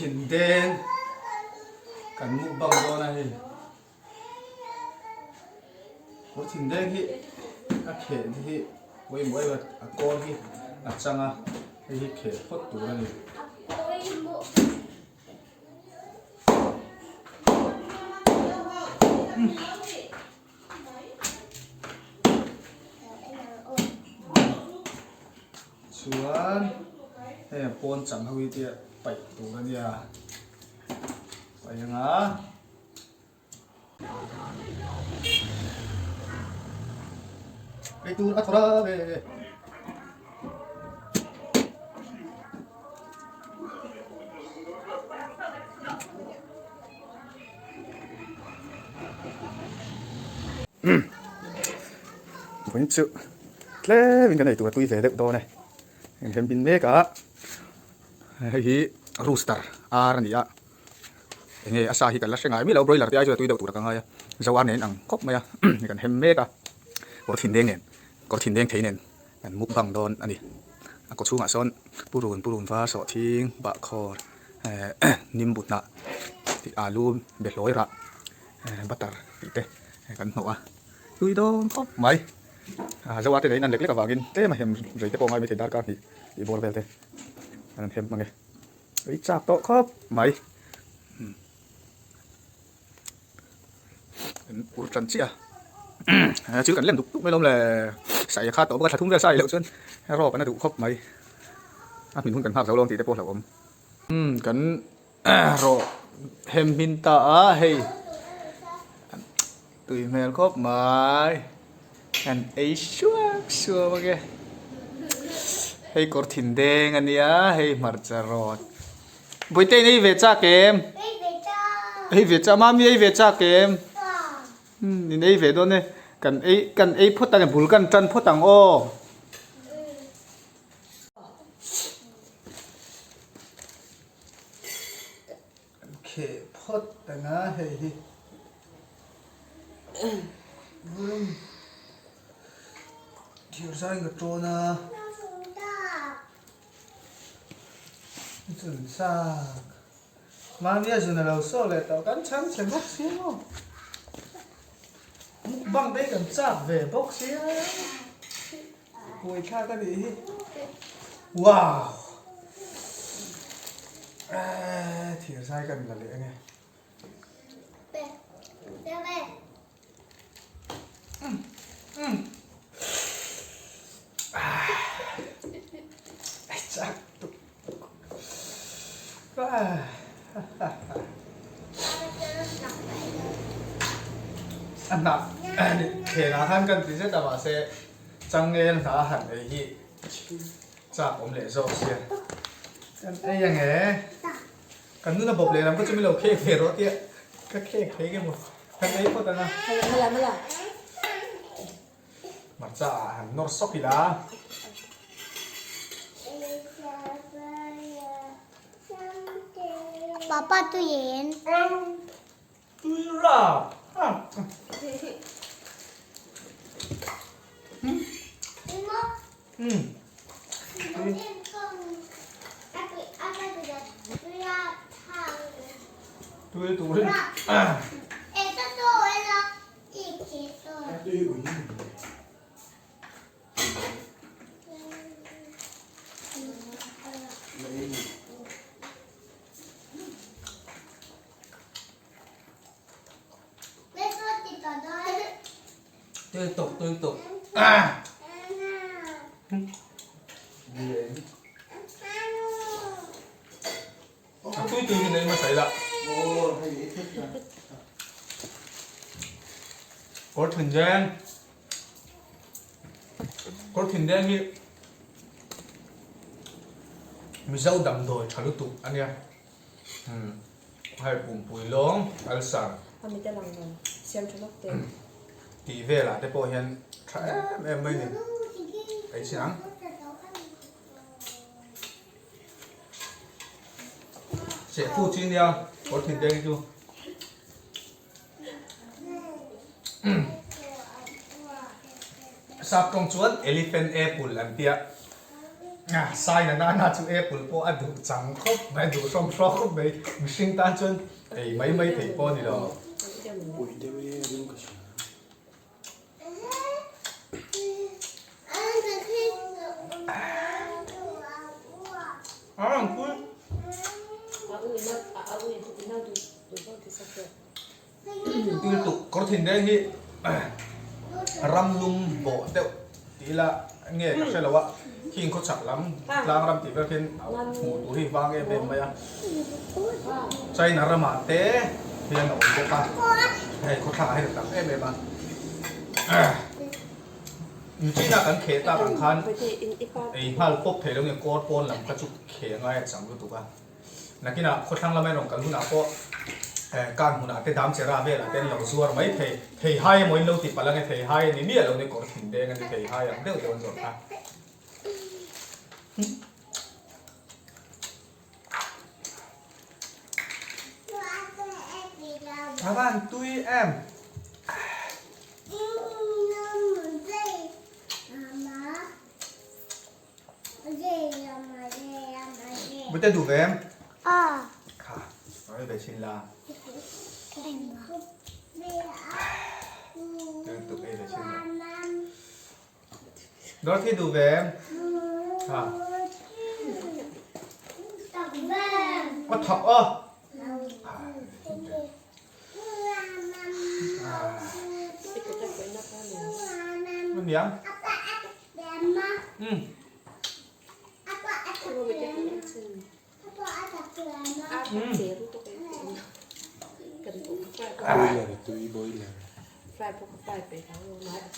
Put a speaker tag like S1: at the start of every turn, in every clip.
S1: thin deng kan mukbang dawn a hei. Kawr thin deng hi a kheh te hi pawimawh em a, a kawr hi a chang a, hei hi kheh phawt tur a ni. Chuan hei a pawn chang ho hi te paih tur a nia paih anga ei tur a thawr a ve. Vawiin chu tlem in kan ei tur a tui ve deuh dawn e eng hem bin mek a hei hi rooster ar a ni a enge a sa hi kan la hre ngai miah lo broiler te ai chuan a tui deuh tur a ka ngai a zo ar nen ang khawp mai a kan hem mek a kawr thin deng nen kawr thin deng thei nen kan mukbang dawn a ni a kaw chhungah sawn purun purun var sawhthing bahkhawr eh nimbu hnah tih alu be hlawi rah eh butter tih te kan hnawh a tui dawn khawp mai ah zo a te in an lek lek avangin tlem a hem rei te pawh ngai maithei darkar hnih tih bawr vel te an hem ang e ei chak tawh khawp mai kan ur tan chiah a thil kan lem duk duk mai lawm le sai a kha tawh bawk a thla thum vel sai loh chuan rawk an a duh khawp mai a hmin hun kan nghak zo lawm tih te pawh hlauhawm. Umm kan rawh hem hmin ta a hei tui hmel khawp mai kan ei suak suak ang e hei kawr thin deng a nia hei hmarcha rawt Bawihte in ei ve chak em?
S2: Ei ve chak.
S1: Ei ve chak mami ei ve chak em? Umm in ei ve dawn e kan ei kan ei phawt ang e bul kan tan phawt ang aw. Kan kheh phawt ang a hei hi. Vum thir zai ka tawn a. Chun chak. Mahni a zun a lo saw leh tawh kan chhang chhe bawk sia maw. Mukbang te hi kan chak ve bawk sia. Buai thlak a nih hi. Wow! Eh, thir zai kan la leh ange. A hnah thlengah khan kan ti zet a mahse changel hna a han ei hi chak awm leh zawk sia kan ei ang e. Kan nuna bawp lehlam kha chu min lo khek ve rawh tia ka khek thei nge maw kan ei phawt ang a.
S2: Mala mala.
S1: Hmarcha ah han nawr sawk ila.
S2: Papa tui en.
S1: Tui rap. Tui turin. Tui tuk tui tuk. A tui tui in ei hmasa ila. Kawr thin deng. Kawr thin deng hi Mizo damdawi tha lutuk a nia. Hei pumpui lawng ulcer.
S3: A mit a lang lo, siam tha lawk teh.
S1: Tih velah te pawh hian tha em em mai ni. Ei chin ang. Sehfu chi nia kawr thin deng hi chu. Sap tawng chuan elephant apple an tia. Sai na nana chu apple pawh a duh chang khawp mai, a duh hrawm hrawk khawp mai. Mihring tan chuan ei mai mai theih pawh a ni lo.
S4: Pawih deuh e a ring ka hria.
S1: Tui tuk kawr thin reng hi ram lum bawh deuh tih ila nge ka hre lo a, khing khaw chak lam tlang ram tih vel khian hmuh tur hi vang em em mai a, China ramah te hian a awm bawk a, hei khawthlangah hian a tam em em a. China kan kheh tak ang khan ei nghal pawp thei lo nge kawr pawn lam kha chu kheh ngai a chang lutuk a. Nakinah khawthlang lama erawh kal hunah pawh kan hmunah te dam chera velah te an lo zuar mai thei. Thei hai emaw in lo ti palh ange thei hai a ni miah lo ni kawr thin deng a ni thei hai ang deuh dawn zawk kha. A van tui em. Bute duh ve em? Kha, a ve chin la. Tuk ei ve chin la. Dorothy duh ve em? Kha. A thak a. Niang.
S4: Boiler tui boiler.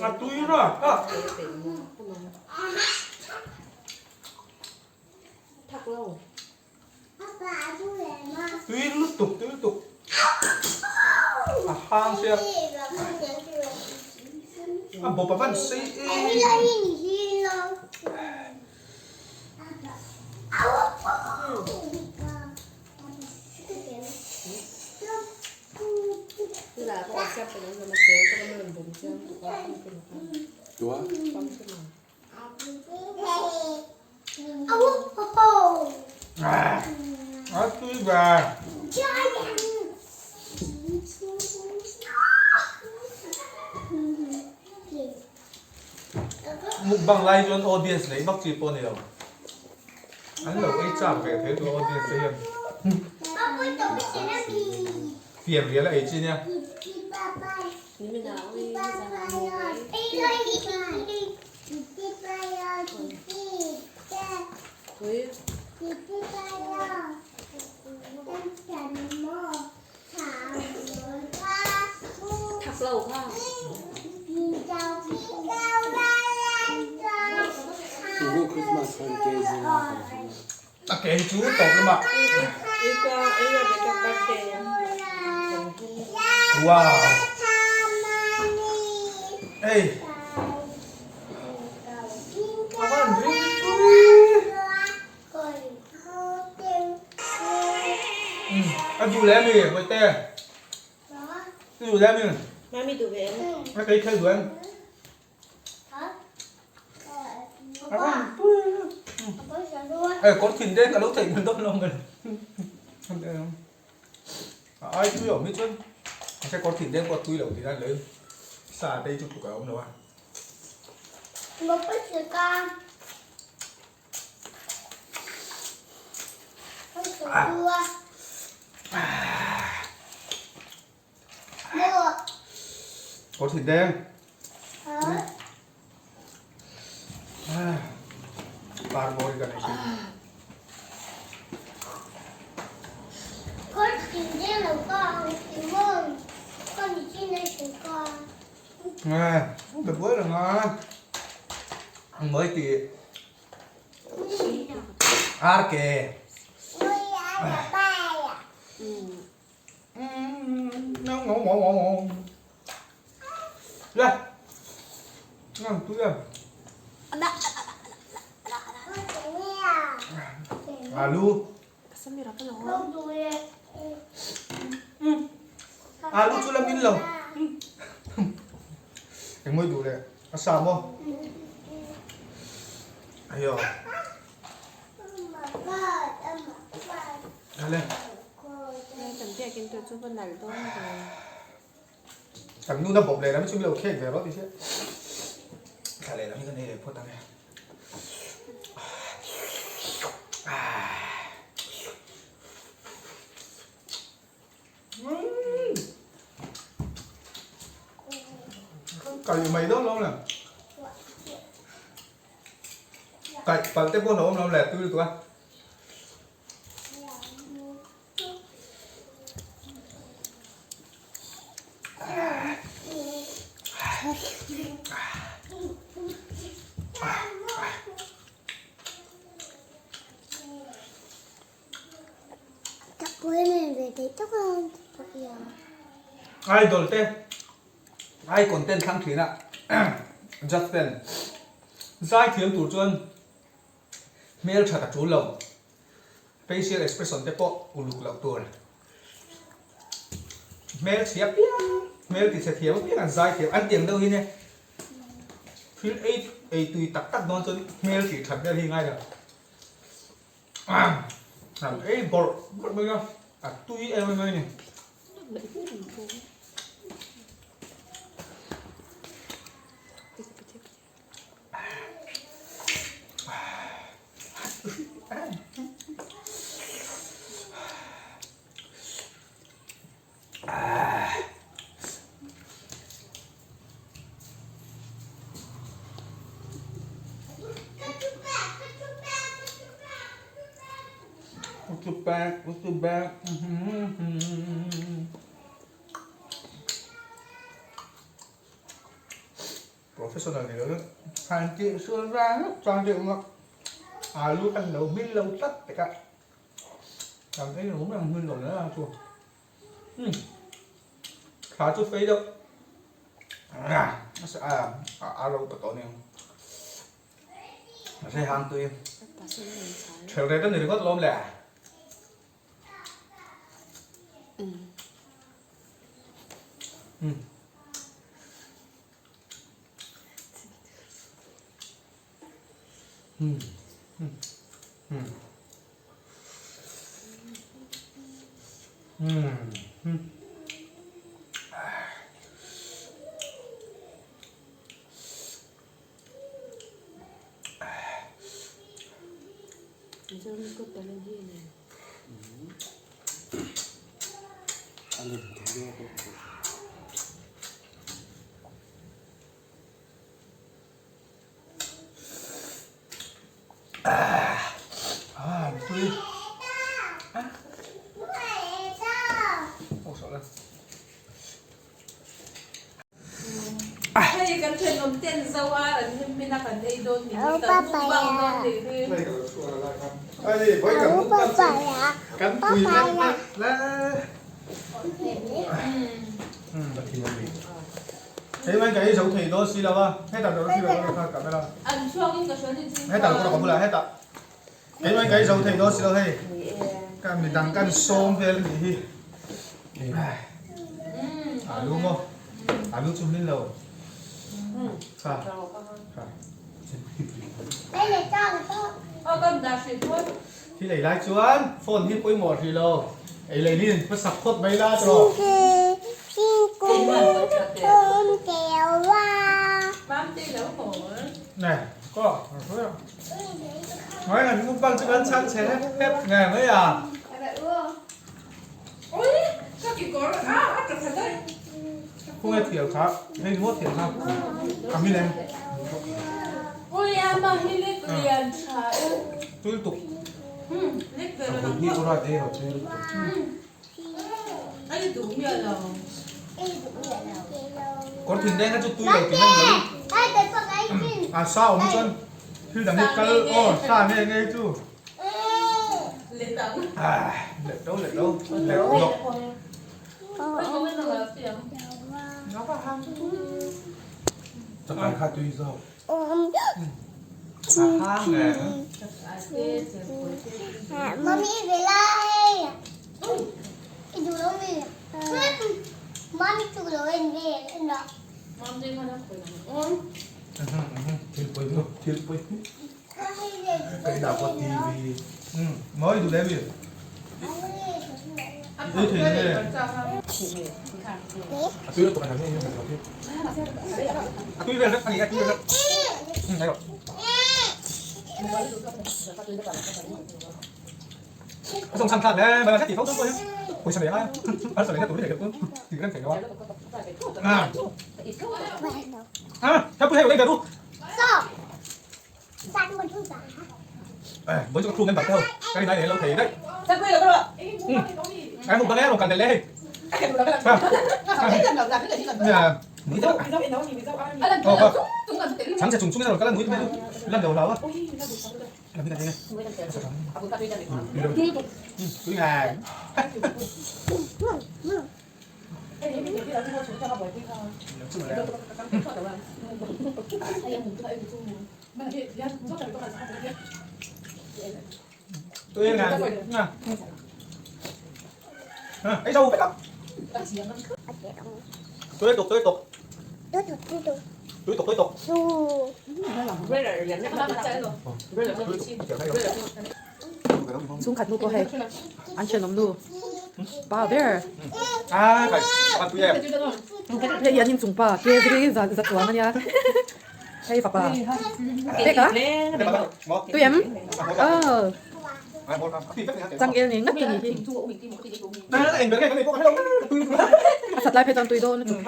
S1: A tui ra a. Tui lutuk tui lutuk. A hang sia. A bawp a van sei em.
S4: Tua.
S1: A tui ve. Mukbang lai chuan audience neih vak chi pawh a ni lo. An lo ei chak ve thei tur audience te hian. Fian rial a ei chi nia.
S4: Tunu Christmas khan ke zinga kan hmu.
S1: A ke hi chu tawp lamah. Wow. Ei. A van ring tui. A duh leh ami Bawihte. I duh leh ami.
S3: Mami duh ve em?
S1: A kei khel duh em? Hei kawr thin deng ka lo theih hmel dawn lo mai. A ai tui awm hi chuan mahse kawr thin deng pawh a tui lo tih nan leh sa te hi chu tluk a awm lo a. Kawr thin deng. Par bawr hi kan ei thin. Nè, được bữa rồi mà. Mới thì RK. Lên. Ngon tui à. Alu. Alu chu la min lo. Eng mawi duh leh a sa maw? Ayo. Hale.
S3: Kan biakin tur chu va nalh dawn ve.
S1: Kan nu na bawp leh lam chu min lo khek ve rawh ti sia. Thla leh lam hi kan ei leh phawt ang e. Kaih mai dawn lo le. Kaih palh te pawh a awm lo le tui lutuk a. Idol te ai content thlang thin a judge ten zai thiam tur chuan hmel that a tul lo facial expression te pawh uluk loh tur hmel chhia piang hmel ti chhe thiam apiang an zai thiam an tiang deuh hi nia thil ei ei tui tak tak dawn chuan hmel tih that vel hi ngai lo. An ei bawrh bawrh mai a, a tui em em a ni. Put your back, put your back. Professional ni lo han tih sual rang chang deuh mak alu an lo hmin lo tlat pek a kan ei rum ang hmin lo na chu thla chu fei deuh a ro ta tawh aniang mahse hang tui ṭhel reh ta ni ringawt lawm le.
S3: Mizoram Got Talent hi nen.
S4: A lem thei deuh a pawh ka duh.
S1: Ah, tui.
S5: Hei kan thenawm ten zo a an him hmin a kan ei dawn ni hi kan mukbang dawn ni hi. An chhuak in ka hria ni ching
S1: Midang kan sawm vel a nih hi. Alu maw? Alu chu hmin lo. Kha. Kha. Thil ei lai chuan phone hi pawimawh hrih lo. Ei lei hi hmasak phawt mai la tawh. Nè, có. Nói là mukbang chu kan chhan chhe hep hep nge mai a. Khaw nge thial kha hei maw thial kha a mi lem. Tui tuk. Kawr thin deng kha chu tui lo ti mai ni lo. A sa awm chuan thil dang hi kal aw sa nge nge chu. Let lo let lo let lo.
S4: Chakai kha tui zawk.
S1: A hang nge.
S2: Mami ve lai. I duh lo mi. Mami chu lo en ve en rawh.
S4: Thil pawimawh thil pawimawh. Ka inah pawh TV.
S1: Mawi duh leh mi.
S5: Chhungkhat nu pawh hei an thenawm nu pa ber hei hi an inchung pa ke zri za chuang ania hei fapa pek a tui em aw changel nen ngat a ni hi a sat lai phei chuan tui dawn lutuk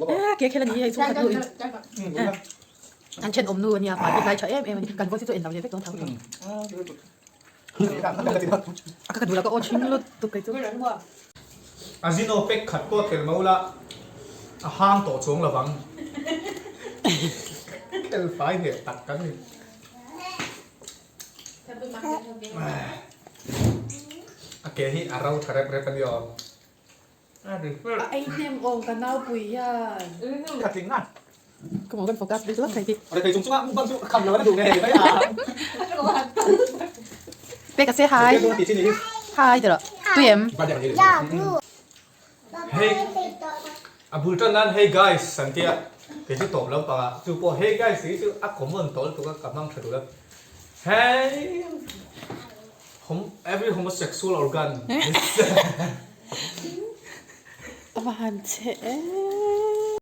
S5: a ke khel a ni hi hei chhungkhat nu in. An thenawm nu ania hmai bik lai tha em em a ni. Kan voice hi chu en lo leh vek dawn tho tho. A ka duh lo ka aw chhing lut tuk kei chu.
S1: Azino pek khat pawh tel mo la a hang tawh chuang lovang. Tel fai hneh tak kan ni. A ke hi a ro tha rep rep a ni aw.
S5: A ei hnem awm ka naupui hian. Ka maw kan focus bik lawk thei hi. Pek a se hi. Hi ti rawh. Tui em?
S1: Hey a bul tan nan hey guys an tia kei chu tawp lampang ah chu pawh hey guys tih hi chu a common tawh lutuk a ka hmang tha duh a hey Every homosexual organ is
S5: A va han che em.